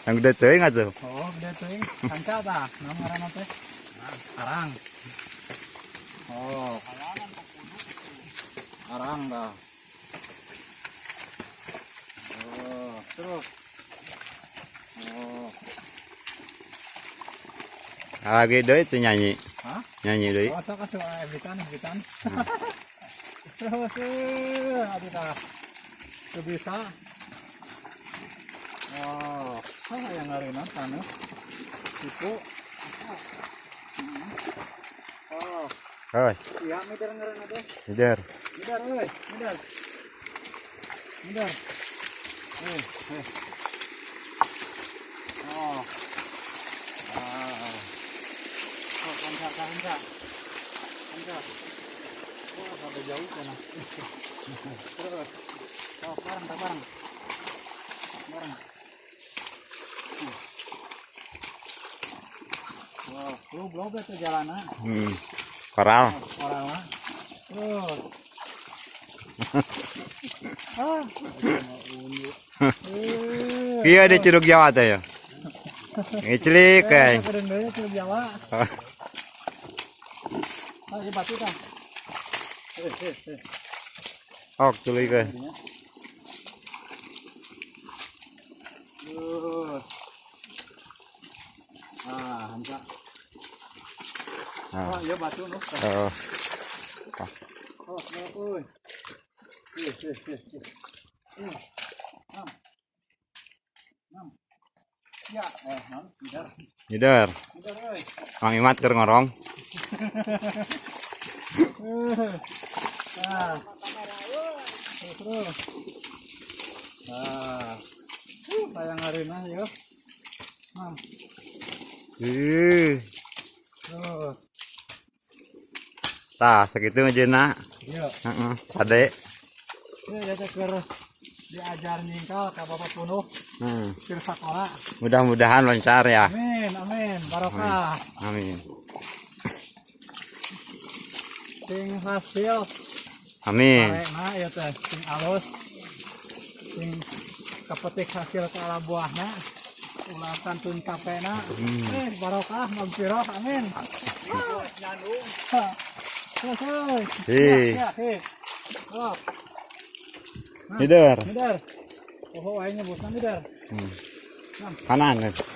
Yang gede teuing atuh. Oh, gede teuing. Kanca tah, naon ngaranna teh? Arang. Oh. Arang tah. Oh, terus. Oh. Lagi deui teu nyanyi. Hah? Nyanyi deui. Oh, sok asuh ebitan, ebitan. Terus, aduh tah. Teu bisa. Oh, ah yang ngareuna taneuh. Siku. Oh, Oh, iya mider ngaranna teh. Mider. Mider euy, mider. Mider. Eh, eh. Oh. Ah. Oh, kanca, kanca. Kanca. Oh, sampai jauh sana. Terus. Oh, bareng, tak bareng. Bareng. Wow, lu blog itu jalanna. Koral. Oh, orang mah. Terus. Ah. Eh. Iya di Curug Jawa teh ya. Ngiclik kayak. Keren deui Curug Jawa. Ah, ieu batu tah. Eh, eh, eh. Ok, tuluy ke. Terus. Ah, hanca. Ah. Oh, iya batu nu. Oh. Oh, euy. Eh, eh, eh, eh. Eh. Enam. Enam. Ya, eh, enam, mider. Mider. Mider euy. Mang Imat keur ngorong. Eh. Nah. Terus, terus. Nah. Hayang ngareunah yeuh. Nah, Ih. terus. Tah, sakitu mejeuna. Iya. Heeh, sade. Ieu ya teh keur diajar nyingkal ka Bapak Punuh keur sakola. Mudah-mudahan lancar ya. Amin, amin, barokah. Amin. Sing hasil Amin. nah ieu teh sing alus. Sing kapetik hasil kala buahna. Ulah kantun capena. Eh, barokah, magfirah, amin. Ha. Terus, terus. Hei. Ya, ya, oh, Mider. Mider. Oh, aing nyebutna mider. Kanan.